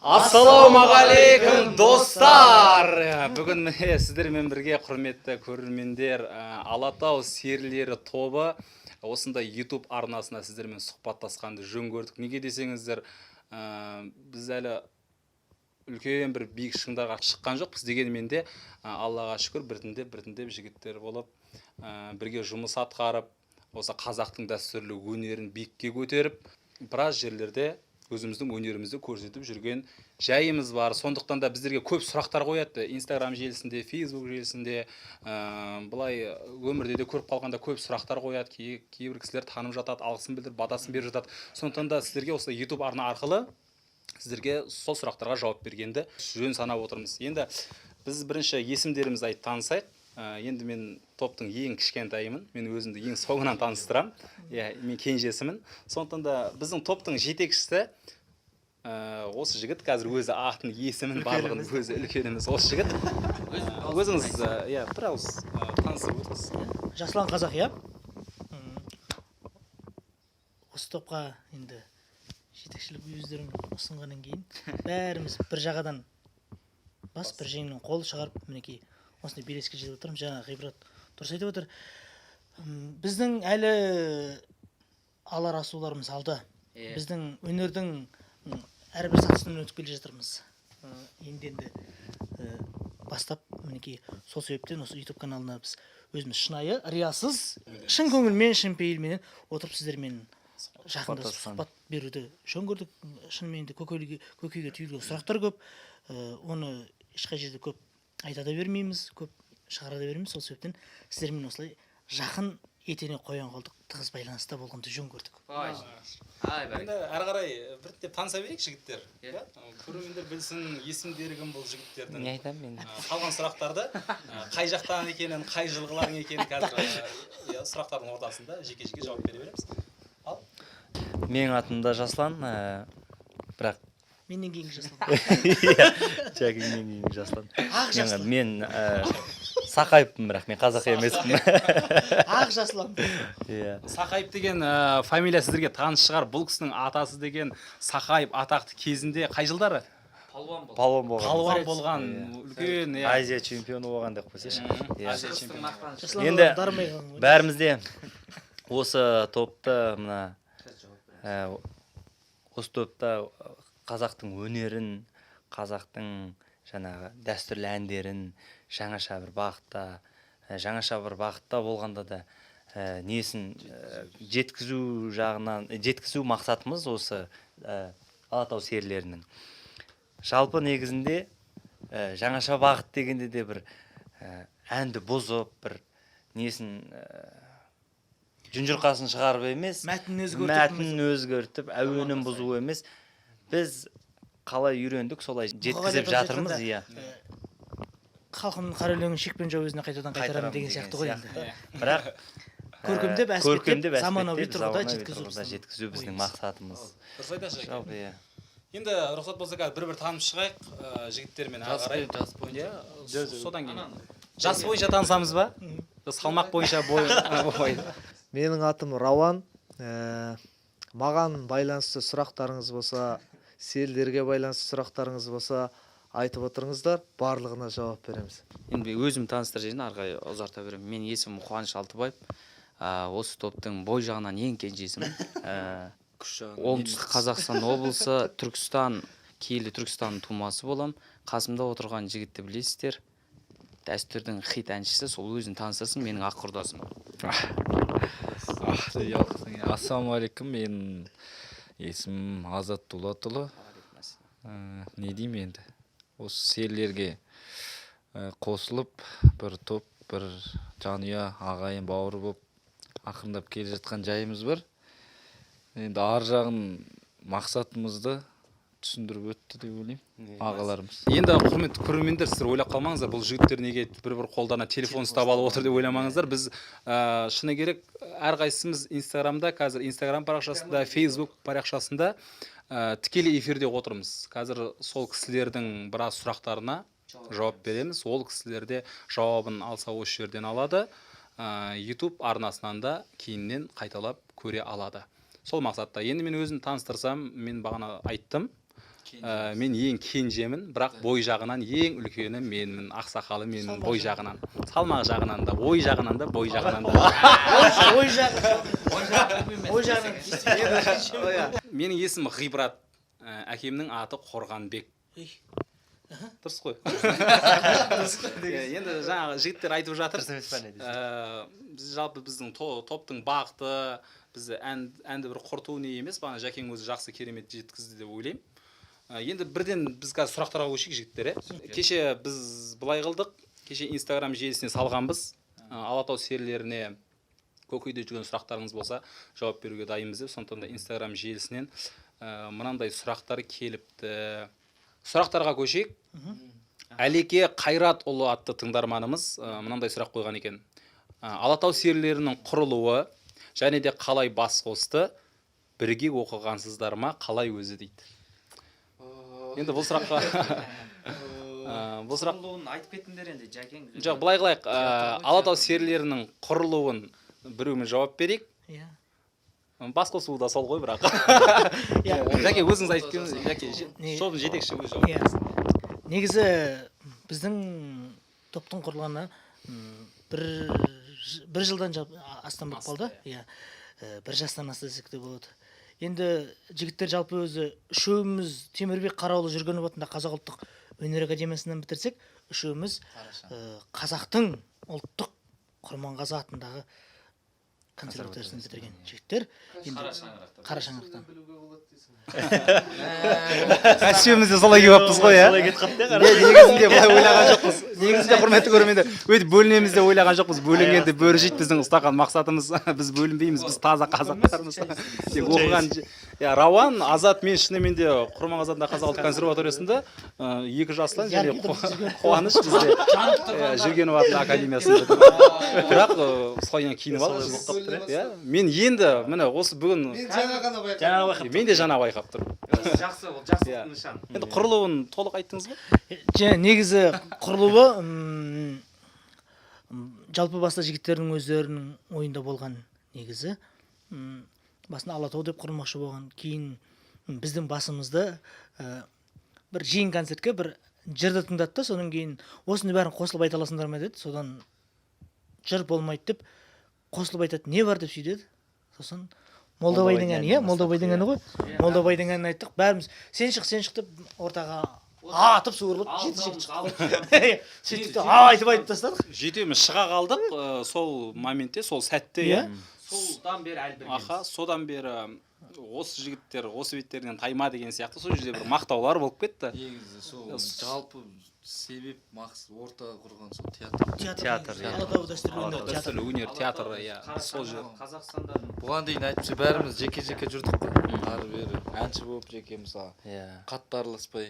Ассалаумағалейкум, достар! Бүгін міне сіздермен бірге, құрметті көрермендер, Алатау серілері тобы осындай YouTube арнасына сіздермен сұхбаттасқанды жөн көрдік. Неге десеңіздер, біз әлі үлкен бір биік шыңдарға шыққан жоқпыз. Дегенмен де, Аллаға шүкір, біртіндеп біртіндеп жігіттер болып, бірге жұмыс атқарып, осы қазақтың дәстүрлі өнерін биікке көтеріп, біраз жерлерде өзіміздің өнерімізді көрсетіп жүрген жайымыз бар. Сондықтан да біздерге көп сұрақтар қояды Инстаграм желісінде, Фейсбук желісінде, былай өмірде де көріп қалғанда көп сұрақтар қояды. Кейбір кісілер танып жатады, алғысын білдіріп, батасын беріп жатады. Сондықтан да сіздерге осы YouTube арна арқылы сіздерге сол сұрақтарға жауап бергенді жөн санап отырмыз. Енді біз бірінші есімдерімізді айтып танысайық. Енді мен топтың ең кішкентайымын, мен өзімді ең соңынан таныстырамын, иә, мен кенжесімін. Сондықтан да біздің топтың жетекшісі осы жігіт. Қазір өзі атын, есімін, барлығын өзі, үлкеніміз осы жігіт. Өзіңіз, иә, бір ауыз танысып өтіңіз. Жасұлан Қазақ, иә. Осы топқа енді жетекшілік өздерің ұсынғаннан кейін, бәріміз бір жағадан бас, бір жеңнен қол шығарып, мінекей, осындай белеске жетіп отырмыз. Жаңа Ғибрат дұрыс айтып отыр. Біздің әлі алар асуларымыз алда. Біздің өнердің әрбір сатысынан өтіп келе жатырмыз. Енді бастап, мінекей, сол себептен осы YouTube каналына біз өзіміз шынайы, риясыз, шын көңілмен, шын пейілменен отырып, сіздермен жақындасып, Сұхбаттасқан. сұхбат беруді жөн көрдік. Шынымен де көкейге түйілген сұрақтар көп. Оны ешқай жерде көп айта да бермейміз, көп шығара да бермейміз. Сол себептен сіздермен осылай жақын, етене қоян қолтық тығыз байланыста болғанды жөн көрдік. Ай, ай. Енді әрі қарай біртіндеп таныса берейік, жігіттер. Иә. Иә, көрермендер білсін есімдері кім бұл жігіттердің. Не айтамын мен? Қалған сұрақтарды, қай жақтан екенін, қай жылғыларың екенін қазір, иә, сұрақтардың ортасында жеке жеке жауап бере береміз. Ал Менің атым да Жасұлан, бірақ Менен кейінгі Жасұлан. Иә, Жәкеңнен кейінгі Жасұлан. Ақ Жасұлан. Мен Сақаевпын, бірақ мен қазақ емеспін. Ақ Жасұлан. Иә. Сақаев деген фамилия сіздерге таныс шығар. Бұл кісінің атасы деген Сақаев, атақты кезінде қай жылдары? Палуан болды. Палуан болған. Палуан болған үлкен, иә. Азия чемпионы болған деп қойсайшы. Иә. Азия Шығыстың чемпионы. мақтанышы. Жасұлан Енді дарымай қалған ғой. бәріміз де осы топты мына осы топта қазақтың өнерін, қазақтың жаңағы дәстүрлі әндерін жаңаша бір бағытта, жаңаша бір бағытта болғанда да, несін, жеткізу жағынан, жеткізу мақсатымыз осы. Алатау серілерінің жалпы негізінде жаңаша бағыт дегенде де бір әнді бұзып, бір несін, жүн жұрқасын шығарып емес, Мәтінін өзгертіп. Мәтінін өзгертіп, әуенін бұзу емес. Біз қалай үйрендік, солай жеткізіп атамыз жатырмыз. айтқанда, Иә. Халқымның қара өлеңін шекпен жауып, өзіне қайтадан қайтарамын деген сияқты ғой енді. Бірақ Көркемдеп, әспеттеп, көркемдеп, заманауи әспеттеп, тұрғыда заманауи жеткізу тұрғыда біздің жеткізу біздің ойымыз. мақсатымыз. Дұрыс айтасыз, Жәке. Жалпы, иә. Енді рұқсат болса, қазір бір бір танып шығайық жігіттермен әрі Жас қарай. Жас бойынша. Иә, содан кейін жас бойынша танысамыз ба, салмақ бойынша, бой? Менің атым Рауан. Маған байланысты сұрақтарыңыз болса, селдерге байланысты сұрақтарыңыз болса, айтып отырыңыздар, барлығына жауап береміз. Енді мен өзім таныстырып жіберейін, ары қарай ұзарта беремін. Менің есімім Қуаныш Алтыбаев. Осы топтың бой жағынан ең кенжесімін. Күш жағынан. Оңтүстік Қазақстан облысы, Түркістан, киелі Түркістанның тумасы болам. Қасымда отырған жігітті білесіздер, дәстүрдің хит әншісі, сол өзін таныстырсын, менің ақ құрдасым. Ассалаумағалейкум, менің есімім Азат Дулатұлы. Не деймін енді, осы серілерге қосылып, бір топ, бір жанұя, ағайын бауыр болып, ақырындап келе жатқан жайымыз бар. Енді ар жағын, мақсатымызды түсіндіріп өтті деп ойлаймын ағаларымыз. Енді, құрметті көрермендер, сіздер ойлап қалмаңыздар, бұл жігіттер неге бір бір қолдарына телефон ұстап алып отыр деп ойламаңыздар. Біз, шыны керек, әрқайсымыз Инстаграмда, қазір Инстаграм парақшасында, Фейсбук парақшасында тікелей эфирде отырмыз. Қазір сол кісілердің біраз сұрақтарына жауап береміз. Ол кісілер де жауабын алса, осы жерден алады, YouTube арнасынан да кейіннен қайталап көре алады. Сол мақсатта енді мен өзім таныстырсам, мен бағана айттым. Мен ең кенжемін, бірақ бой жағынан ең үлкені менмін, ақсақалы менмін. Салмақ Бой жағынан, салмақ жағынан да, ой жағынан да, бой жағынан да. Ой жағы, ой жағынан. Менің есімім Ғибрат. Әкемнің аты Қорғанбек. Ей. Дұрыс қой. Иә, енді жаңағы жігіттер айтып жатыр. Дұрыс емес па, не десең? Біз жалпы біздің топтың бағыты, бізді әнді бір құрту не емес, бағана Жәкең өзі жақсы, керемет жеткізді деп ойлаймын. Енді бірден біз қазір сұрақтарға көшейік, жігіттер, иә. Кеше біз былай қылдық, кеше Инстаграм желісіне салғанбыз. Алатау серілеріне көкейде жүрген сұрақтарыңыз болса, жауап беруге дайынбыз деп. Сондықтан да Инстаграм желісінен мынандай сұрақтар келіпті. Сұрақтарға көшейік. Әлеке Қайратұлы атты тыңдарманымыз мынандай сұрақ қойған екен. Алатау серілерінің құрылуы және де қалай бас қосты, бірге оқығансыздар ма, қалай өзі дейді. Енді бұл сұраққа бұл сұрақ Құрылуын айтып кеттіңдер енді, Жәкең. Жоқ, былай қылайық. Алатау серілерінің құрылуын біреумен жауап берейік. Иә. Бас қосуы да сол ғой, бірақ. Иә. Жәке, өзіңіз айтып келіңіз. Жәке, тобың жетекші өзі жауап Иә. берсін. Негізі біздің топтың құрылғанына бір жылдан астам болып қалды. Иә. Бір жастан асты десек те болады. Енді жігіттер жалпы өзі үшеуміз Темірбек Қараұлы Жүргенов атындағы Қазақ ұлттық өнер академиясынан бітірсек, үшеуміз қазақтың ұлттық Құрманғазы атындағы консерваториясын бітірген жігіттер. Енді қара шаңырақтан. Үшеуміз де солай келіп алыппыз ғой, иә. Солай кетіп қалыпты, иә. Негізінде былай ойлаған жоқпыз. Негізінде, құрметті көрермендер, өйтіп бөлінеміз деп ойлаған жоқпыз. Бөлінгенде бөрі жейді, біздің ұстаған мақсатымыз. Біз бөлінбейміз, біз таза қазақтармыз. Тек оқыған, иә, Рауан, Азат, мен шынымен де Құрманғазы атындағы Қазақ ұлттық консерваториясында екі жастан және Қуаныш бізде Жүргенов атындағы академиясында. Бірақ солайынан киініп алып, иә, мен енді міне осы бүгін Мен жаңа ғана байқадым. Жаңа байқап. Мен де жаңа байқап тұрмын. Жақсы, ол жақсылықтың Иә. нышаны. Енді құрылуын толық айттыңыз ба? Негізі құрылуы жалпы баста жігіттердің өздерінің ойында болған негізі. Басында Алатау деп құрмақшы болған. Кейін біздің басымызды бір жиын концертке бір жырды тыңдады да, содан кейін осының бәрін қосылып айта аласыңдар ма деді. Содан жыр болмайды деп, қосылып айтады не бар деп сөйдеді. Сосын Молдабайдың әні, иә, Молдабайдың әні ғой. Молдабайдың әнін айттық бәріміз. Сен шық, сен шық деп ортаға атып суырылып жеті жігіт шықтық. Сөйтіп те айтып айтып тастадық. Жетеуміз шыға қалдық сол моментте, сол сәтте, Иә. иә. Содан бері әлі біргеміз. Аха, содан бері осы жігіттер осы беттерінен тайма деген сияқты, сол жерде бір мақтаулар болып кетті. Негізі сол жалпы себеп, мақсат, орта құрған сол театр. Театр, иә. Алатау дәстүрлі өнер театры. Дәстүрлі өнер театры, иә, сол жер. Қазақстанда Бұған дейін әйтпесе бәріміз жеке жеке жүрдік қой, ары бері әнші болып жеке, мысалы, қатты араласпай,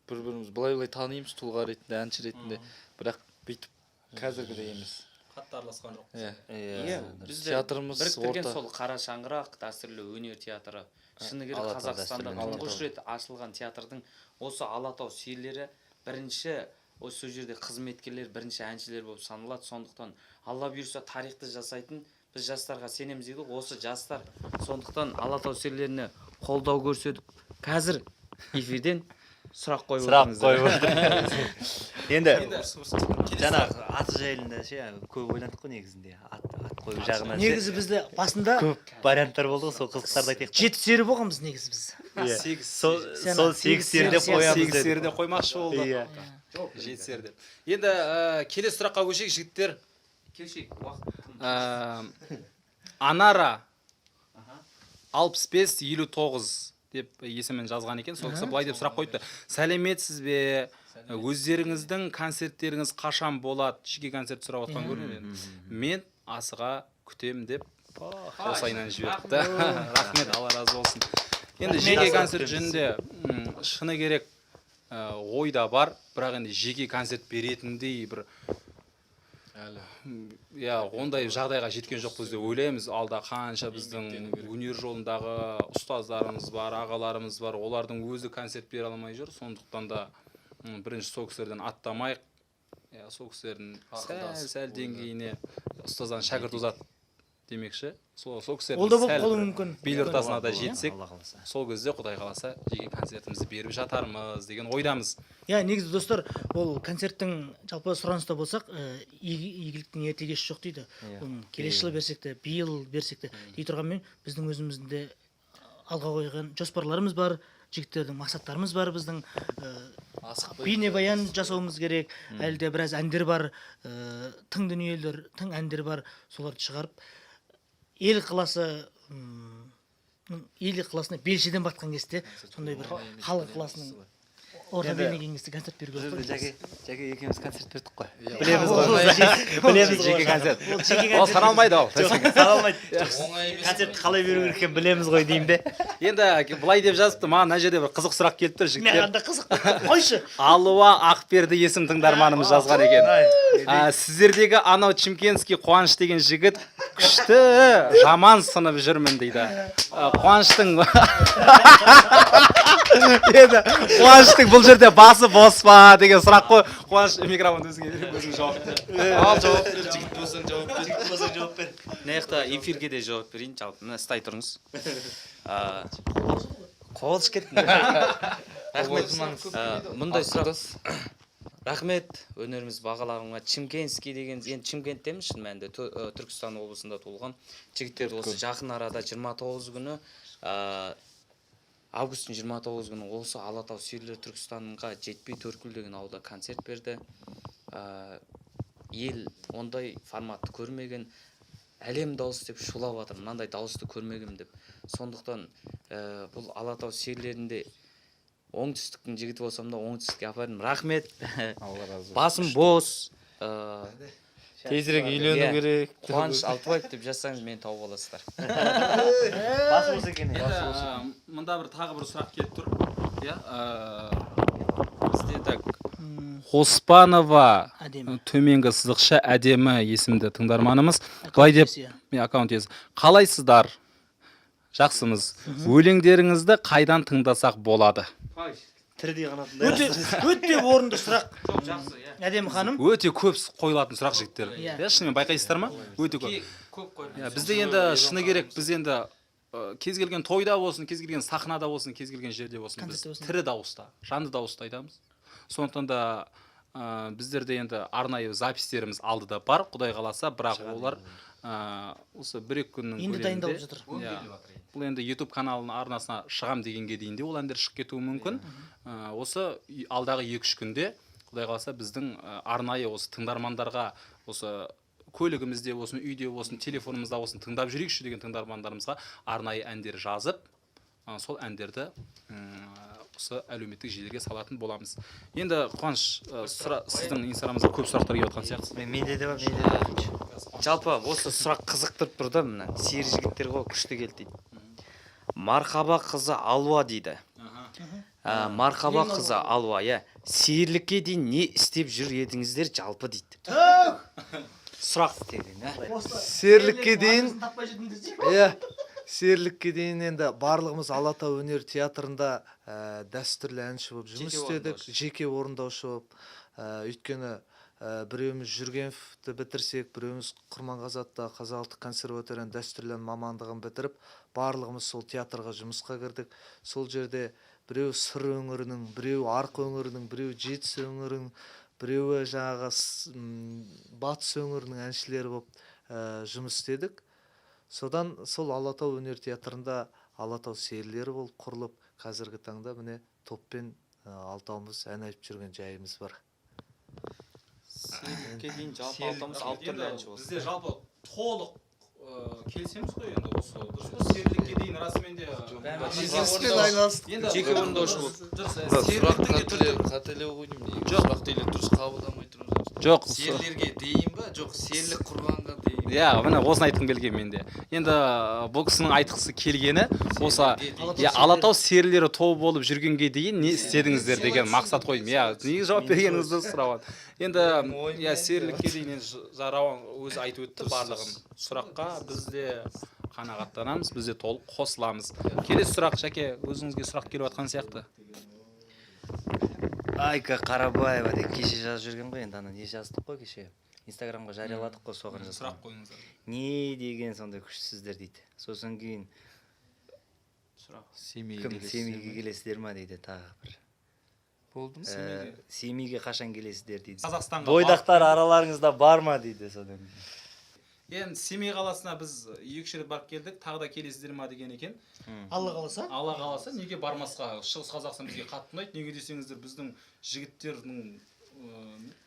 бір бірімізді былай былай танимыз тұлға ретінде, әнші ретінде, бірақ бүйтіп қазіргідей емес. Қатты араласқан жоқ. Иә. Иә, бізді Театрымыз біріктірген орта. сол қара шаңырақ дәстүрлі өнер театры. Шыны керек, Алатау Қазақстанда дәстүрлі өнер. тұңғыш рет ашылған театрдың осы Алатау серілері бірінші осы жерде қызметкерлер, бірінші әншілер болып саналады. Сондықтан Алла бұйырса, тарихты жасайтын біз жастарға сенеміз дейді ғой, осы жастар. Сондықтан Алатау серілеріне қолдау көрсетіп, қазір эфирден сұрақ қойып Сұрақ отырыңыздар. қойып отыр. Енді жаңағы аты жайында ше, көп ойландық қой негізінде, ат қою жағынан ше. Негізі бізде басында Көп варианттар болды ғой, сол қызықтарды айтайық та. жеті сері болғанбыз негізі біз. Иә. Сегіз. Сол Сен сол сегіз сегіз сері деп сері қоямыз Сегіз дедік. сері деп қоймақшы болды. Иә. Жеті сері деп. Енді келесі сұраққа көшейік, жігіттер. Кешейік, уақыт тым. Анара 6559 деп есімін жазған екен. Сол кісі былай деп сұрақ қойыпты: сәлеметсіз бе, өздеріңіздің концерттеріңіз қашан болады? Жеке концерт сұрап отқан көрінеді енді. Мен асыға күтемін деп осайынан жіберіпті. Рахмет, Алла разы болсын. Енді жеке концерт жөнінде шыны керек, ой да бар, бірақ енді жеке концерт беретіндей бір Әлі. Иә, ондай жағдайға жеткен жоқпыз деп ойлаймыз. Алда қанша біздің өнер жолындағы ұстаздарымыз бар, ағаларымыз бар, олардың өзі концерт бере алмай жүр. Сондықтан да бірінші сол кісілерден аттамайық, иә, сол кісілердің сәл Ақылдасып сәл деңгейіне, ұстаздан шәкірт озат демекші, сол кісілердің Ол да болып сәл қалуы бір мүмкін. Бел ортасына да жетсек, Алла қаласа. сол кезде, құдай қаласа, жеке концертімізді беріп жатармыз деген ойдамыз. Иә, негізі, достар, ол концерттің жалпы сұраныста болсақ, игіліктің ерте кеші жоқ дейді. Оның келесі жылы берсек те, биыл берсек те дей тұрғанмен, біздің өзіміздің де алға қойған жоспарларымыз бар, жігіттердің мақсаттарымыз бар, біздің Асықпай. бейнебаян жасауымыз керек, әлі де біраз әндер бар, тың дүниелер, тың әндер бар, соларды шығарып, ел ықыласы ел ықыласына белшеден батқан кезде, сондай бір халық ықыласының орта Енді беліне келген кезде концерт беру Бұл керек жерде қой. Жәке екеуміз концерт бердік қой. Иә. Білеміз Ол ғой. Білеміз Жеке ғой. концерт. Ол жеке Ол концерт. саналмайды ол. Жоқ, саналмайды. Оңай емес. Концертті қалай беру керек екенін білеміз ғой деймін де. Енді былай деп жазыпты, маған мына жерде бір қызық сұрақ келіп тұр, жігіттер. Маған да қызық, қойшы. Алуа Ақберді есім тыңдарманымыз жазған екен. Сіздердегі анау чимкентский Қуаныш деген жігіт күшті, жаман сынып жүрмін дейді. Қуаныштың бұл жерде басы бос па деген сұрақ қой. Қуаныш, микрофонды өзіңе беремін, өзің жауап бер. Ал, жауап бер, жігіт болсаң, жауап бер. Жігіт болсаң, жауап бер. Мына жақта эфирге де жауап берейін жалпы. Мына ұстай тұрыңыз. Қол кетті. Рахмет. Мұндай сұрақ, рахмет өнеріміз бағалағанға. Чимкентский деген, енді Шымкенттеміз шын мәнінде, Түркістан облысында туылған жігіттер. Осы жақын арада 29 күні, августтың 29 күні осы Алатау серілер Түркістанға жетпей Төрткүл деген ауылда концерт берді. Ел ондай форматты көрмеген, әлем дауысы деп шулап жатыр, мынандай дауысты көрмегенмін деп. Сондықтан бұл Алатау серілерінде оңтүстіктің жігіті болсам да, оңтүстікке апардым, рахмет. Алла разы болсын. Басым бос. Тезірек үйлену керек. Қуаныш Алтыбаев деп жазсаңыз, мені тауып аласыздар. Басы бос екен. Енді, мында бір тағы бір сұрақ келіп тұр. Иә, бізде так Оспанова Әдемі. төменгі сызықша Әдемі есімді тыңдарманымыз былай деп иесі, иә. Мен аккаунт иесі. Қалайсыздар? Жақсымыз. Өлеңдеріңізді қайдан тыңдасақ болады? Тірідей қанатындай. Өте, өте орынды сұрақ. Жақсы, иә. Әдемі ханым. Өте көп қойылатын сұрақ, жігіттер. Иә. Иә, шынымен байқайсыздар ма? Өте көп. Көп қойылған. Иә, бізде енді шыны керек, біз енді кез келген тойда болсын, кез келген сахнада болсын, кез келген жерде болсын, біз Концертте болсын. тірі дауыста, жанды дауыста айтамыз. Сондықтан да біздерде енді арнайы записьтеріміз алдыда бар, құдай қаласа, бірақ олар осы бір екі күннің Енді көлемінде. дайындалып жатыр. Иә. Бұл енді YouTube каналының арнасына шығам дегенге дейін де ол әндер шығып кетуі мүмкін. Осы алдағы 2-3 күнде, құдай қаласа, біздің арнайы осы тыңдармандарға, осы көлігімізде болсын, үйде болсын, телефонымызда болсын тыңдап жүрейікші деген тыңдармандарымызға арнайы әндер жазып, сол әндерді осы әлеуметтік желілерге салатын боламыз. Енді, Қуаныш, сіздің инстаграмыңызға көп сұрақтар келіп жатқан сияқты. Менде де бар, менде де бар. Жалпы осы сұрақ қызықтырып тұр да, мына сері жігіттер ғой, күшті келді дейді. Мархаба қызы Алуа дейді. Мархаба қызы Алуа, иә. Серілікке дейін не істеп жүр едіңіздер жалпы дейді. Сұрақ. Серілікке дейін Таппай жүрдім десе. Иә, серілікке дейін енді барлығымыз Алатау өнер театрында дәстүрлі әнші болып жұмыс Жеке істедік, орындаушы. Жеке орындаушы болып. Өйткені біреуіміз Жүргеновті бітірсек, біреуіміз Құрманғазы атындағы Қазақ ұлттық консерваторияның дәстүрлі ән мамандығын бітіріп, барлығымыз сол театрға жұмысқа кірдік. Сол жерде біреу Сыр өңірінің, біреу Арқа өңірінің, біреу Жетісу өңірінің, біреуі жаңағы Батыс өңірінің әншілері болып жұмыс істедік. Содан сол Алатау өнер театрында Алатау серілері болып құрылып, қазіргі таңда міне топпен алтауымыз ән айтып жүрген жайымыз бар. Серілікке дейін жалпы алтауымыз алты түрлі әнші болдық. Бізде жалпы толық келісеміз ғой енді, осы дұрыс қой, серілікке дейін расымен де Бизнеспен айналыстық. Енді Жеке орындаушы болып. Дұрыс, Сұрақ серіліктің де түрі қателеу ғой деймін негізі. Жоқ. Сұрақты или дұрыс қабылдамай тұрмыз. Жоқ. Серілерге дейін ба, жоқ, серілік құрғанға дейін ба? Иә, міне, осыны айтқым келген менде. Енді бұл кісінің айтқысы келгені осы Серілерге дейін. иә, Алатау серілері тобы болып жүргенге дейін не істедіңіздер деген мақсат қойдым. Иә, неге жауап бергеніңізді дұрыс, Рауан. Енді иә, серілікке дейін енді Рауан өзі айтып өтті барлығын. Сұраққа біз де қанағаттанамыз, біз де толық қосыламыз. Келесі сұрақ, Жәке, өзіңізге сұрақ келіп жатқан сияқты. Айка Қарабаева деп кеше жазып жүрген ғой енді, ана не жаздық қой кеше. Инстаграмға жарияладық қой, соған жазған. Сұрақ қойыңыздар. Не деген сондай күштісіздер дейді. Сосын кейін Сұрақ. Семейге кім келесіздер Семейге ме? келесіздер ма дейді тағы бір. Болды ма? Семейге қашан келесіздер дейді. Қазақстанға. Бойдақтар араларыңызда бар ма дейді содан кейін. Енді Семей қаласына біз екі үш рет барып келдік, тағы да келесіздер ма деген екен. Алла қаласа. Алла қаласа, неге бармасқа? Шығыс Қазақстан бізге қатты ұнайды. Неге десеңіздер, біздің жігіттердің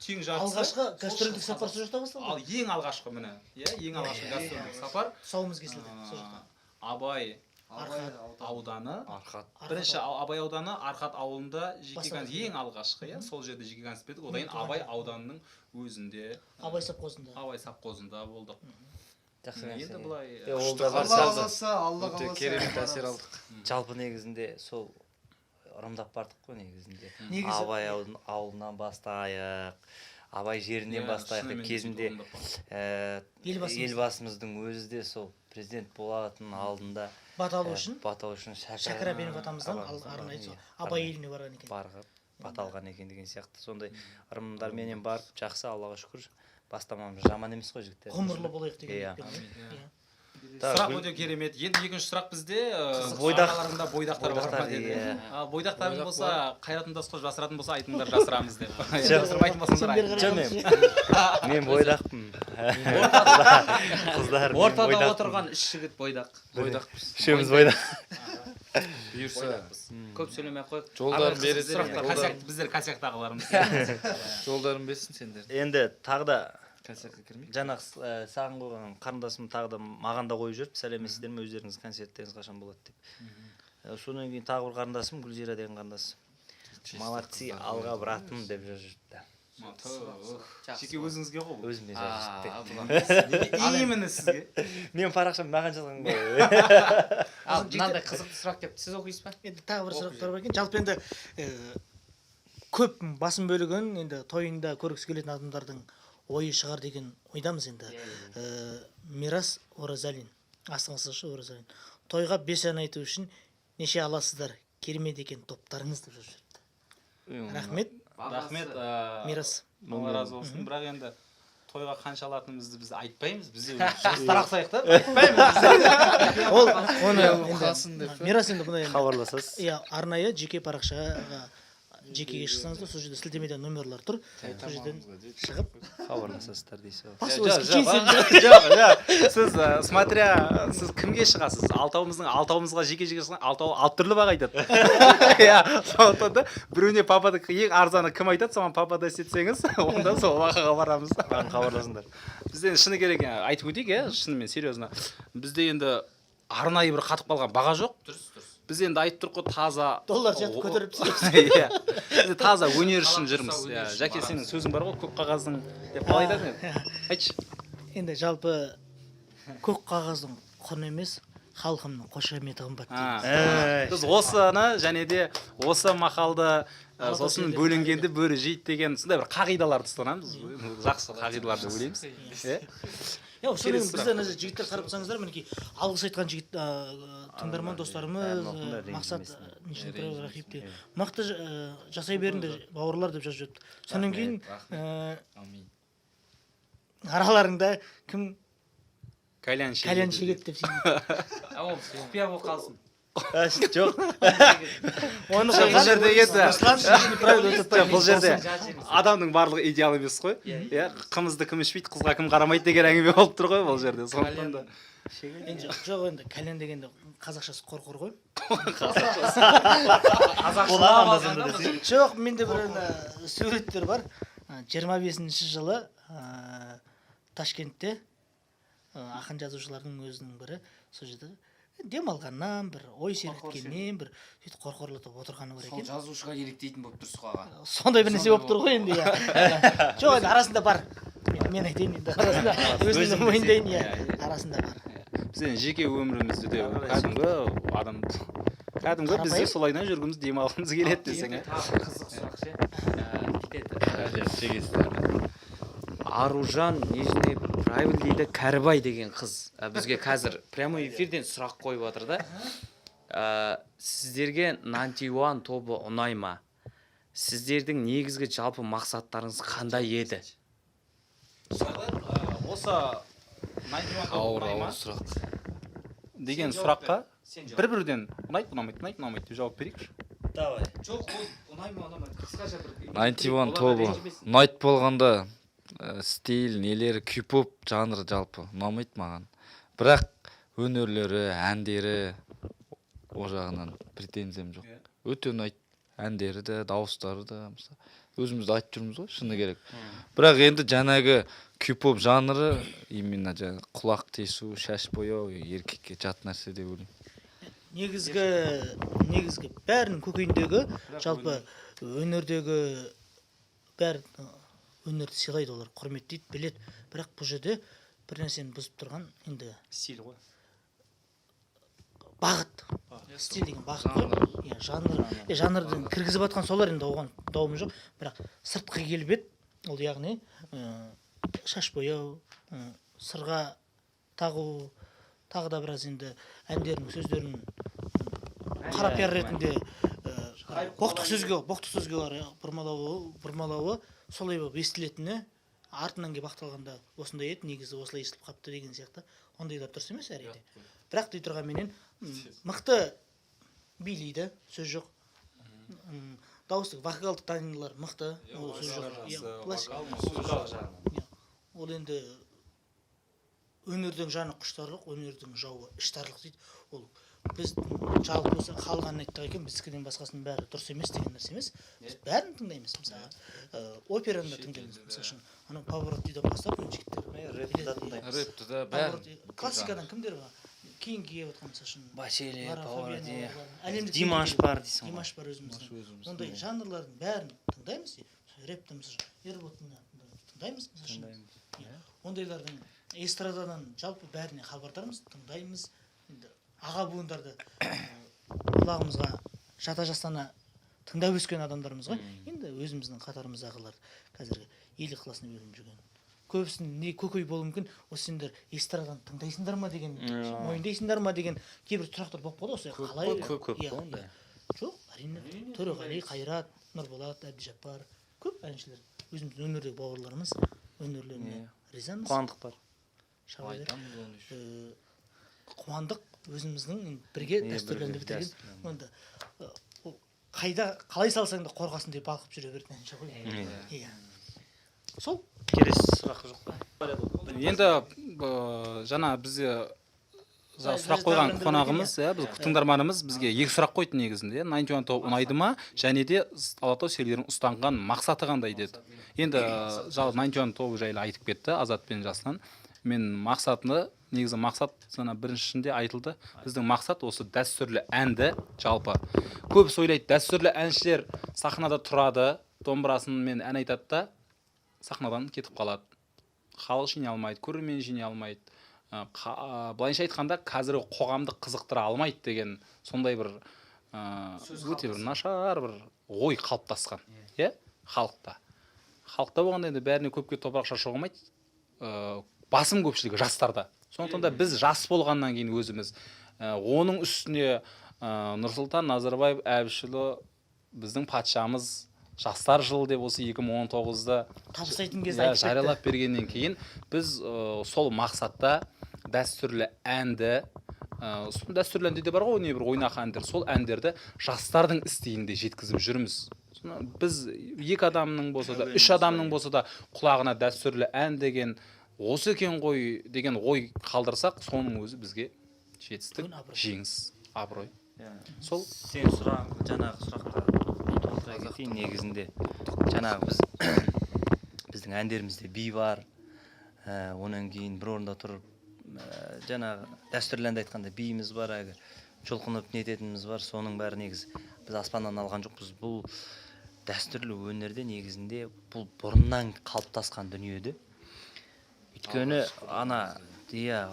тең жартысы Алғашқы сол гастрольдік Шығыс сапар сол Қазақстан. жақта басталды. Ал ең алғашқы, міне, иә, ең алғашқы гастрольдік сапар Тұсауымыз кесілді сол жақта. Абай Арқат. ауданы. Арқат. Бірінші Абай ауданы Арқат ауылында жеке Басталды. ең алғашқы, иә, сол жерде жеке концерт бердік. Одан кейін Абай ауданының өзінде, Абай совхозында. Абай совхозында болдық. Жақсы Енді нәрсе. былай Е, ол да бар. Алла Жалпы, қаласа, Алла Өте қаласа. керемет әсер алдық. жалпы негізінде сол ырымдап бардық қой негізінде. Негізі- Абай ауылынан бастайық, Абай жерінен Иә, бастайық деп шынымен де кезінде сөйтіп орындап бардық. Елбасымыз. Елбасымыздың өзі де сол президент болатынның алдында Бата алу үшін бата алу үшін Шәкір Әбенов атамыздан арнайы сол иә, Абай арнайы еліне барған екен. барып бата алған екен деген сияқты сондай ырымдарменен барып, жақсы, Аллаға шүкір, бастамамыз жаман емес қой, жігіттер. Ғұмырлы болайық деген Иә. ниетпен ғой. Иә. Так, Сұрақ өте керемет. Енді екінші сұрақ бізде Бойдақ. араларында бойдақтар бар ма Бойдақтар, деді. иә. Ал бойдақтарың Бойдақ болса, қайратын қосып жасыратын болса, айтыңдар, жасырамыз деп. Жоқ. Жасырмайтын болсаңдар, Сендер айтыңдар. Жоқ, мен бойдақпын. Қыздар, мен Ортада бойдақпын. отырған үш жігіт бойдақ. Бойдақпыз. Үшеуміз бойдақ. Бұйырса. Бойдақпыз. Көп сөйлемей ақ қояйық. Жолдарын Ары қарай береді. қызықты сұрақтар. Косяк, біздер косяктағылармыз. Жолдарын берсін сендер. Енді тағы да Косякқа кірмей. жаңағы саған қойған қарындасым тағы да маған да қойып жіберді: сәлеметсіздер ме, өздеріңіздің концерттеріңіз қашан болады деп. Содан кейін тағы бір қарындасым, Гүлзира деген қарындас, молодцы, алға, братым деп жазып жіберіпті. Жақсы. Жеке өзіңізге ғой бұл. Өзіме жазып А, жіберіпті. бұлар. Неге именно сізге? Мен парақшам маған жазған ғой. Ал мынандай қызықты сұрақ келіпті. Сіз оқисыз ба? Енді тағы бір сұрақтар бар екен. Жалпы енді көп басым бөлігін енді тойында көргісі келетін адамдардың ойы шығар деген ойдамыз енді. Мирас Оразалин, астыңғы Оразалин. Тойға 5 ән айту үшін неше аласыздар? Керемет екен топтарыңыз деп жазып жіберіпті. Рахмет, Рахмет. Мирас. Алла разы болсын. Бірақ енді тойға қанша алатынымызды біз айтпаймыз. Біз жастар ұқсайық та. Айтпаймыз. Ол оны қалсын енді деп пе? Мирас енді бұндай енді Хабарласасыз. Иә, арнайы жеке парақшаға жекеге шықсаңыз да, сол жерде сілтемеде номерлар тұр. Сол жерден шығып Хабарласасыздар дейсіз ғой. бас Жоқ, өз жоқ, кеңсемде. жоқ, жоқ. Сіз смотря сіз кімге шығасыз? Алтауымыздың алтауымызға жеке жеке шықсаң, алтауы алты түрлі баға айтады. Иә, сондықтан да біреуіне папада ең арзаны кім айтады, соған папада істетсеңіз, онда сол бағаға барамыз. Маған хабарласыңдар. Бізде енді шыны керек, айтып өтейік, иә, шынымен серьезно. Бізде енді арнайы бір қатып қалған баға жоқ. Дұрыс, дұрыс. Біз енді айтып тұрық қой, таза Доллар сияқты көтеріп түсеміз. Иә. Біз таза өнер үшін Қалап жүрміз. тұрса, өнер Иә, үшін Жәке, барамыз. сенің сөзің бар ғой, көк қағаздың деп қалай айтатын едің? Айтшы. Енді жалпы көк қағаздың құны емес, халқымның қошеметі қымбат дейміз. А, біз осыны және де осы мақалды, Алатау сосын жерлерінің бөлінгенді бөрі жейді деген сондай бір қағидаларды ұстанамыз. Жақсы қағидалар деп ойлаймыз. Иә. Иә, содан Келесі бізде сұрақ. ана жігіттер қарап тұрсаңыздар, мінекей алғыс айтқан жігіт, тыңдарман достарымыз, Бәрін оқыңдар, Мақсат ренжімесін. Нижний Правый Рахип деген мықты жасай беріңдер, бауырлар деп жазып жіберіпті. Содан кейін Әмин. араларыңда кім Кальян шегеді. кальян шегеді деп сенеді. А, ол құпия болып қалсын. Жоқ. Оны Жоқ, бұл жерде енді Руслан Нижний Правый Жоқ, бұл жерде Жазып жіберіңіз. адамның барлығы идеал емес қой. Иә, қымызды кім ішпейді, қызға кім қарамайды деген әңгіме болып тұр ғой бұл жерде. Сондықтан да Енді жоқ, енді кальян дегенде қазақшасы қорқор ғой. Болады анда санда десең. Жоқ, менде бір енді суреттер бар. 25-ші жылы Ташкентте ақын жазушылардың өзінің бірі сол жерде демалғаннан, бір ой сергіткеннен, бір сөйтіп қорқорлатып отырғаны бар Сол екен. жазушыға керек дейтін болып тұрсыз ғой, аға. Сондай бір нәрсе болып тұр ғой енді, иә. Жоқ, енді арасында бар. Мен айтайын енді, арасында өзімді мойындайын, иә, арасында бар. Біз енді жеке өмірімізде де кәдімгі адам, кәдімгі біз де Қарапайым. солайдан жүргіміз, демалғымыз келеді десең, иә. Тағы қызық сұрақ ше. Кетеді. Шегесіздер ме? Аружан Нижний Правил дейді, Кәрібай деген қыз бізге қазір прямой эфирден сұрақ қойып жатыр да. Сіздерге Ninety One тобы ұнай ма? Сіздердің негізгі жалпы мақсаттарыңыз қандай еді? Осы 91 тобы Ауыр, ұнай ма ауыр сұрақ. деген Сен жауап сұраққа бер. Сен жауап бір бірден ұнайды, ұнамайды, ұнайды, ұнамайды деп жауап берейікші. Давай. Жоқ, ол ұнай ма, ұнамайды, қысқаша бір. 91 Оларға тобы ренжімесін. Ұнайды болғанда, стиль нелері, кей-поп жанры жалпы ұнамайды маған, бірақ өнерлері, әндері, ол жағынан претензиям жоқ. Өте ұнайды әндері де, дауыстары да. Мысалы, өзіміз де айтып жүрміз ғой, шыны керек. Бірақ енді жаңағы кей-поп жанры, именно жаңағы құлақ тесу, шаш бояу еркекке жат нәрсе деп ойлаймын. Негізгі бәрінің көкейіндегі, жалпы өнердегі бәрі өнерді сыйлайды, олар құрметтейді, біледі. Бірақ бұл жерде бір нәрсені бұзып тұрған енді Стиль ғой. Бағыт, стиль деген бағыт қой, иә, жанр. Иә, жанрды кіргізіп жатқан солар енді, оған дауым жоқ. Бірақ сыртқы келбет ол, яғни шаш бояу, сырға тағу, тағы да біраз енді әндердің сөздерін қара пиар ретінде боқтық сөзге қарай бұрмалауы, солай болып естілетіні, артынан келіп ақталғанда осындай еді, негізі осылай естіліп қалыпты деген сияқты ондайлар дұрыс емес, әрине. Бірақ дей тұрғанменен, мықты билейді, сөз жоқ. Дауыстық, вокалдық данилар мықты, ол сөз жоқ. Иә, иә. Ол енді өнердің жаны құштарлық, өнердің жауы іштарлық дейді. Ол біз жалпы осы халық әнін айттық екен, біздікіден басқасының бәрі дұрыс емес деген нәрсе емес. Біз бәрін тыңдаймыз, мысалы, операны да тыңдаймыз. Мысалы үшін, анау Паваротиден бастап мына жігіттер Рэпті да тыңдаймыз. Рэпті да, бәрін. Паваротти, классикадан кімдер бар, кейінгі келіп жатқан, мысалы үшін, Бочелли, Лара Паваротти, Фабиано, әлемдік Димаш деңгейдегі бар дейсің ғой. Димаш бар өзіміздің. Өзіміздің. Ондай жанрлардың бәрін тыңдаймыз. Рэпті, мысалы үшін, Ерболаттың тыңдаймыз, мысалы үшін. Тыңдаймыз. Иә. Ондайлардың эстрададан жалпы бәріне хабардармыз, тыңдаймыз. Енді аға буындарды құлағымызға жата жастана тыңдап өскен адамдармыз ғой. Енді өзіміздің қатарымыздағылар, қазіргі ел ықыласына бөлініп жүрген, көбісінің не көкей болуы мүмкін, осы сендер эстраданы тыңдайсыңдар ма деген, мойындайсыңдар ма деген кейбір сұрақтар болып қалады. Осы қалай? Көп, көп Иә, қой ондай. Иә. Жоқ, әрине, Төреғали, Қайрат, Нұрболат Әбдіжаппар, көп әншілер, өзіміздің өнердегі бауырларымыз, өнерлеріне ризамыз. Қуандық бар. Шаба бер. Айтамыз оны еще. Қуандық өзіміздің енді бірге Иә, дәстүрлі бірге бітірген. Дәстүрлі. Енді ол қайда қалай салсаң да қорғасындай балқып жүре беретін әнші ғой. Иә, сол. Келесі сұрақ жоқ па? Енді жаңа бізде сұрақ қойған қонағымыз, иә, біз тыңдарманымыз бізге екі сұрақ қойды негізінде, иә: Ninety One тобы ұнайды ма және де Алатау серілерінің ұстанған мақсаты қандай деді. Енді жалпы Ninety One тобы жайлы айтып кетті Азат пен Жасұлан. Мен мақсатыны, негізі мақсат жаңа біріншісінде айтылды. Біздің мақсат осы дәстүрлі әнді, жалпы көбісі ойлайды, дәстүрлі әншілер сахнада тұрады, домбырасымен ән айтады да, сахнадан кетіп қалады, халық жинай алмайды, көрермен жинай алмайды. Былайынша айтқанда, қазіргі қоғамды қызықтыра алмайды деген сондай бір өте бір нашар бір ой қалыптасқан, иә, халықта. Халықта болғанда енді бәріне көпке топырақ шашуға болмайды, басым көпшілігі жастарда. Сондықтан да біз жас болғаннан кейін өзіміз, оның үстіне Нұрсұлтан Назарбаев Әбішұлы, біздің патшамыз, жастар жылы деп осы 2019-да Табыстайтын кезде иә, айтып кетті. Жариялап бергеннен кейін біз сол мақсатта дәстүрлі әнді, сол дәстүрлі әнде де бар ғой небір ойнақы әндер, сол әндерді жастардың стилінде жеткізіп жүрміз. Соны біз екі адамның болса да, үш адамның болса да құлағына дәстүрлі ән деген осы екен ғой деген ой қалдырсақ, соның өзі бізге жетістік, Үлкен абырой. Жеңіс, абырой сол. Сен сұрағың, жаңағы сұраққа толықтыра кетейін. Негізінде жаңағы біздің әндерімізде би бар, одан кейін бір орында тұрып, жаңағы дәстүрлі әнді айтқанда биіміз бар, әлгі жұлқынып нететініміз бар. Соның бәрі негізі біз аспаннан алған жоқпыз. Бұл дәстүрлі өнерде негізінде бұл бұрыннан қалыптасқан дүниеде. Өйткені ана, иә,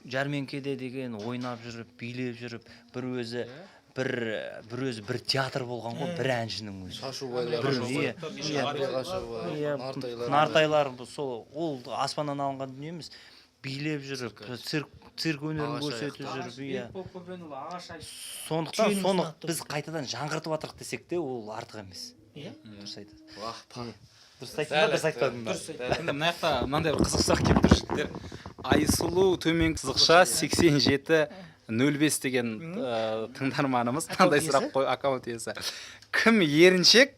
жәрмеңкеде деген ойнап жүріп, билеп жүріп, бір өзі бір театр болған ғой бір әншінің өзі. Шашубайлар. Бір, иә, иә, Нартайлар. Нартайлар, бұл сол, ол аспаннан алынған дүние емес. Билеп жүріп, цирк өнерін Ағаш көрсетіп жүріп, иә. Көпенұлы ағаш. Сондықтан Түйенің соны үстіне біз қайтадан жаңғыртып жатырық десек те, ол артық емес. Иә. Дұрыс айтасың. Дұрыс айттым ба, дұрыс айтпадым ба? Енді мына жақта мынандай бір қызық сұрақ келіп тұр, жігіттер. Айсұлу төмен сызықша 87 05 деген тыңдарманымыз мынандай иесі? сұрақ қой, аккаунт иесі. Кім еріншек,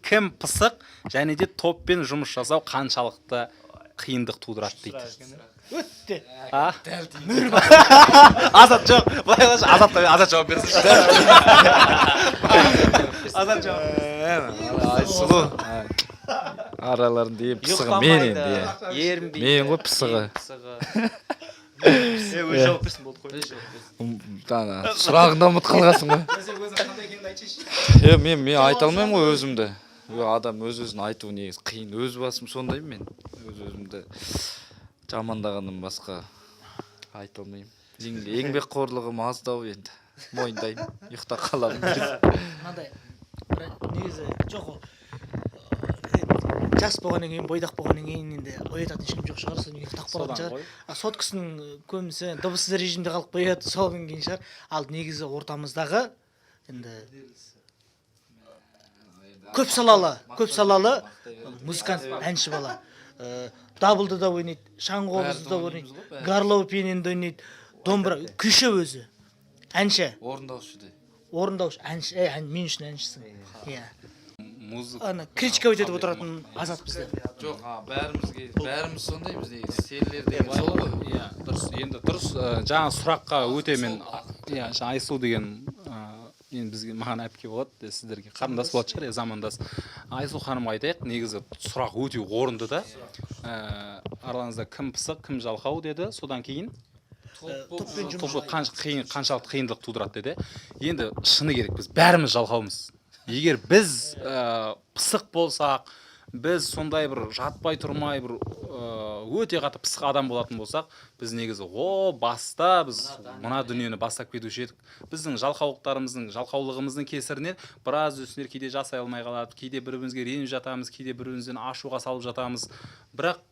кім пысық және де топпен жұмыс жасау қаншалықты қиындық тудырады дейді. Өте. А? Азат, жоқ, былай қылайыншы, Азат, Азат жауап берсінші. Азат жауап. Айсұлу араларында ең пысығы мен енді, иә. Ерінбейді. Мен ғой пысығы. Ең пысығы. Өзі жауап берсін, болды қой. Өзі жауап берсін. Ана сұрағын да ұмытып қалғансың ғой. Өзің қандай екенін айтшы. Е, мен айта алмаймын ғой өзімді. Адам өз өзін айту негізі қиын. Өз басым сондаймын мен. Өз өзімді жамандағаннан басқа айта алмаймын. Еңбекқорлығым аздау енді. Мойындаймын. Ұйықтап қаламын. Мынандай бір негізі жоқ, ол жас болғаннан кейін, бойдақ болғаннан кейін енді оятатын ешкім жоқ шығар, содан кейін ұйықтап қалатын Содан шығар. ғой. А соткасының көбісі дыбыссыз режимде қалып қояды, содан кейін шығар. Ал негізі ортамыздағы енді көп салалы музыкант, әнші бала. Дабылды да ойнайды, шаңқобызды да Бәрін ойнайды, ойнаймыз ғой, бәрін. Горлова пианинода ойнайды, домбыра, күйші, өзі әнші. Орындаушы де. Орындаушы, әнші. Мен үшін әншісің, иә. Музыка. Ана критиковать етіп отыратын Азат бізде. Жоқ, бәрімізге, бәріміз сондаймыз негізі. Серілер деген сол ғой. Иә, дұрыс. Енді дұрыс, жаңа сұраққа өте мен, иә, жаңа Айсұлу деген, енді бізге, маған әпке болады, сіздерге қарындас болатын шығар, иә, замандас. Айсұлу ханымға айтайық, негізі сұрақ өте орынды да. Араларыңызда кім пысық, кім жалқау деді. Содан кейін Топпен жұмыс топ қаншалықты қиындық тудырады деді. Енді шыны керек, біз бәріміз жалқаумыз. Егер біз пысық болсақ, біз сондай бір жатпай тұрмай бір өте қатты пысық адам болатын болсақ, біз негізі о баста біз мына дүниені бастап кетуші едік. Біздің жалқаулықтарымыздың, жалқаулығымыздың кесірінен біраз үстінер кейде жасай алмай қалады, кейде бір бірімізге ренжіп жатамыз, кейде бір бірімізден ашуға салып жатамыз. Бірақ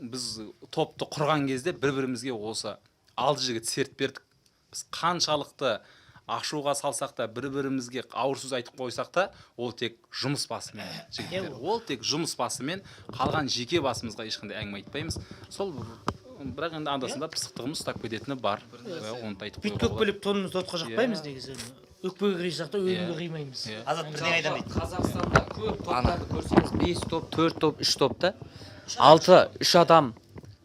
біз топты құрған кезде бір бірімізге осы алты жігіт серт бердік. Біз қаншалықты ашуға салсақ та, бір бірімізге ауыр сөз айтып қойсақ та, ол тек жұмыс басымен, жігіттер, ол тек жұмыс басымен. Қалған жеке басымызға ешқандай әңгіме айтпаймыз. Сол, бірақ енді анда санда пысықтығымыз ұстап кететіні бар. Оны да айтып бүйтіп қоюға болады. өкпелеп тонымызды отқа жақпаймыз негізі. Өкпеге қисақ та, өлімге қимаймыз. Азат бірдеңе айтамын дейді. Қазақстанда көп топтарды көрсеңіз, бес топ, төрт топ, үш топ та, алты, үш адам.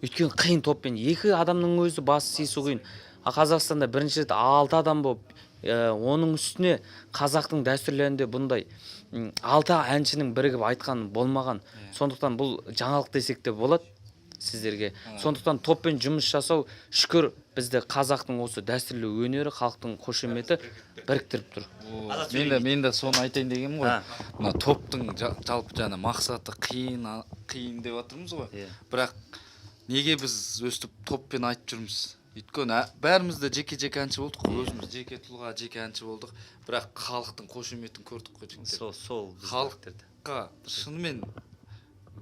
Өйткені қиын, топпен екі адамның өзі басы сыйысу қиын. А Қазақстанда бірінші рет алты адам болып, оның үстіне қазақтың дәстүрлерінде бұндай алты әншінің бірігіп айтқан болмаған. Сондықтан бұл жаңалық десек те болады сіздерге. Сондықтан топпен жұмыс жасау, шүкір, бізді қазақтың осы дәстүрлі өнері, халықтың қошеметі біріктіріп тұр. Азат. Мен де соны айтайын дегенмін ғой. Мына топтың жалпы жаңа мақсаты қиын, қиын деп жатырмыз ғой. Бірақ неге біз өстіп топпен айтып жүрміз? Өйткені бәріміз де жеке жеке әнші болдық қой, өзіміз жеке тұлға, жеке әнші болдық. Бірақ халықтың қошеметін көрдік қой, жігіттер. Сол бізді Халық- біріктірді. Шынымен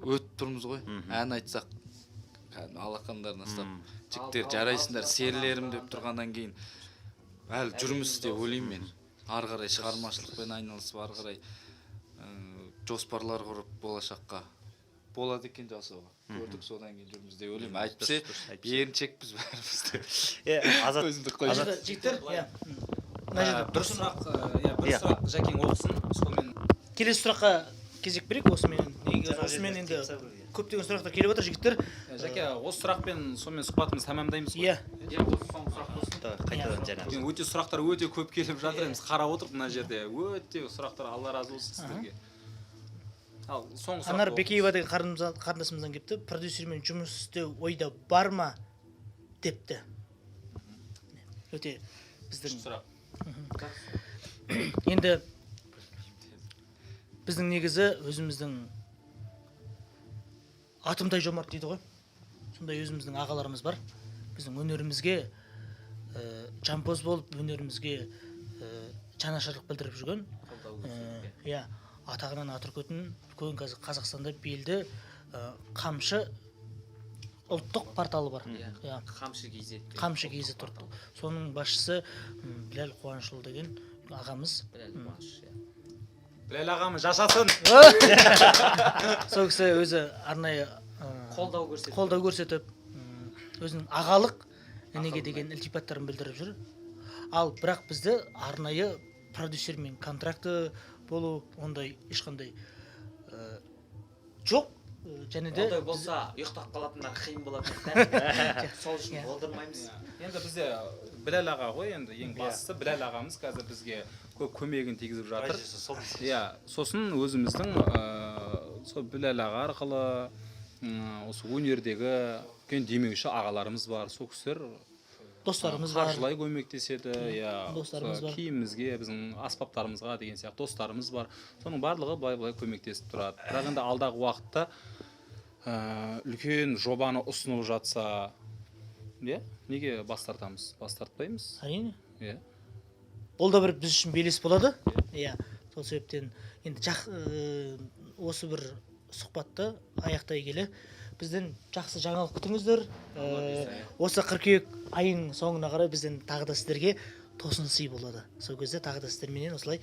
өтіп тұрмыз ғой. Ән айтсақ, кәдімгі алақандарына ұстап, жігіттер, жарайсыңдар, серілерім деп тұрғаннан кейін әлі жүрміз деп ойлаймын мен. Ары қарай шығармашылықпен айналысып, ары қарай жоспарлар құрып, болашаққа болады екен жасауға, көрдік, содан кейін жүрміз деп ойлаймын. Әйтпесе Дұрыс, әйтпесе. еріншекпіз бәріміз де. Е, Азат. Өзімді қойып. Мына жерде, жігіттер, иә, мына жерде Бір сұрақ, иә, бір Иә. сұрақ Жәкең оқысын, сонымен. Келесі сұраққа кезек берейік осымен. Негізі Жаңа осымен жерде енді тиіп тастау керек. көптеген сұрақтар келіп отыр, жігіттер. Жәке, осы сұрақпен сонымен сұхбатымызды тәмамдаймыз ғой. Иә. Иә, осы соңғы сұрақ болсын. Давай, қайтадан жаңа. Өйткені өте сұрақтар өте көп келіп жатыр, біз қарап отырмық мына жерде өте сұрақтар. Алла разы болсын сіздерге. Ал соңғы сұрақ. Анар Бекеева деген қарындасымыздан келіпті. Продюсермен жұмыс істеу ойда бар ма депті. Өте біздің Сұрақ. Енді біздің негізі өзіміздің Атымтай Жомарт дейді ғой, сондай өзіміздің ағаларымыз бар, біздің өнерімізге жампоз болып, өнерімізге жанашырлық білдіріп жүрген, иә, атағынан ат үркетін үлкен, қазір Қазақстанда белді Қамшы ұлттық порталы бар, иә. Қамшы kz. Қамшы kz ұлттық, соның басшысы Біләл Қуанышұлы деген ағамыз. Біләл Қуаныш, иә. Біләл ағамыз жашасын. Сол кісі өзі арнайы Қолдау көрсетіп. Қолдау көрсетіп, өзінің ағалық інеге деген ілтипаттарын білдіріп жүр. Ал бірақ бізді арнайы продюсермен контракты болу, ондай ешқандай жоқ. Және де Ондай болса, ұйықтап қалатындар қиын болатын еді да. Сол үшін болдырмаймыз. Енді бізде Біләл аға ғой, енді ең бастысы Біләл ағамыз қазір бізге көп көмегін тигізіп жатыр. Иә, сосын өзіміздің сол Біләл аға арқылы осы өнердегі үлкен демеуші ағаларымыз бар, сол кісілер достарымыз бар. Қаржылай көмектеседі, иә. Достарымыз бар. Киімімізге, біздің аспаптарымызға деген сияқты достарымыз бар. Соның барлығы былай былай көмектесіп тұрады. Бірақ енді алдағы уақытта үлкен жобаны ұсынып жатса, иә, неге бас тартамыз? Бас тартпаймыз. Әрине. Иә. Бұл да бір біз үшін белес болады, иә. Сол себептен енді осы бір сұхбатты аяқтай келе, бізден жақсы жаңалық күтіңіздер. Осы қыркүйек айының соңына қарай бізден тағы да сіздерге тосын сый болады. Сол кезде тағы да сіздерменен осылай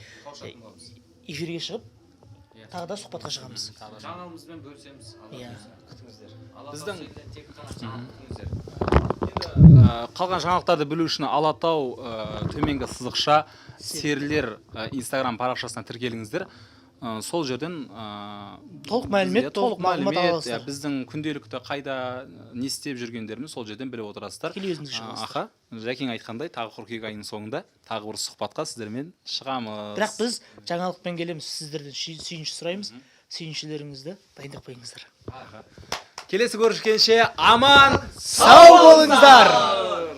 эфирге шығып, тағы да сұхбатқа шығамыз. Жаңалығымызбен бөлісеміз, Алла бұйырса. Күтіңіздер. Алла Біздің- тағала тек қана жаңалық күтіңіздер. Қалған жаңалықтарды білу үшін Алатау төменгі сызықша серілер инстаграм парақшасына тіркеліңіздер. Сол жерден Толық мәлімет, бізге толық толық мағлұмат ала мәлімет, аласыздар. иә, біздің күнделікті қайда не істеп жүргендеріміз сол жерден біліп отырасыздар. Тікелей өзіңіз шыға аласыздар. Аха, Жәкең айтқандай, тағы қыркүйек айының соңында тағы бір сұхбатқа сіздермен шығамыз. Бірақ біз жаңалықпен келеміз, сіздерден сүйінші сұраймыз, сүйіншілеріңізді дайындап қойыңыздар. Келесі көріскенше аман сау болыңыздар.